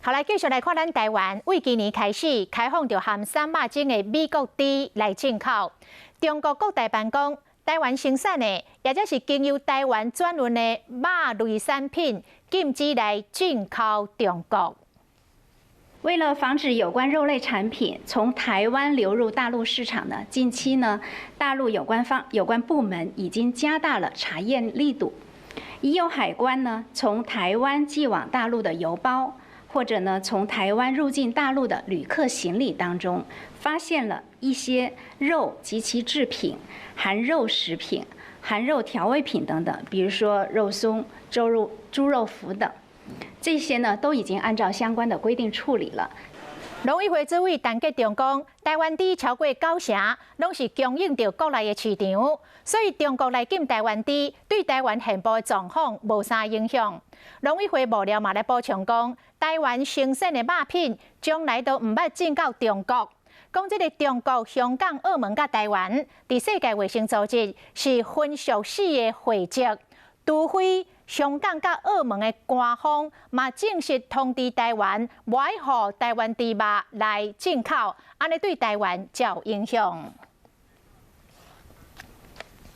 好，來繼續來看咱台灣，對今年開始開放著含瘦肉精的美國豬來進口。中國國台辦講，台灣生產的，抑者是經由台灣轉運的肉類產品，禁止來進口中國。為了防止有關肉類產品從台灣流入大陸市場呢，近期呢，大陸有關方有關部門已經加大了查驗力度，已有海關呢從台灣寄往大陸的郵包，或者呢從台灣入境大陸的旅客行李當中，發現了一些肉及其製品、含肉食品、含肉調味品等等，比如說肉鬆、豬肉、豬肉脯等。這些呢都已經按照相關的規定處理了。農委會主委陳吉仲講，台灣豬超過九成攏是供應著國內的市場，所以中國來禁台灣豬，對台灣現部的狀況無啥影響。農委會幕僚嘛來補充講，台灣生產的肉品從來都毋捌進到中國。講這个中國、香港、澳門佮台灣，佇世界衛生組織是分屬四个會籍，除非香港佮澳門的官方嘛正式通知台灣，無愛予台灣豬肉來進口，按呢對台灣才有影響。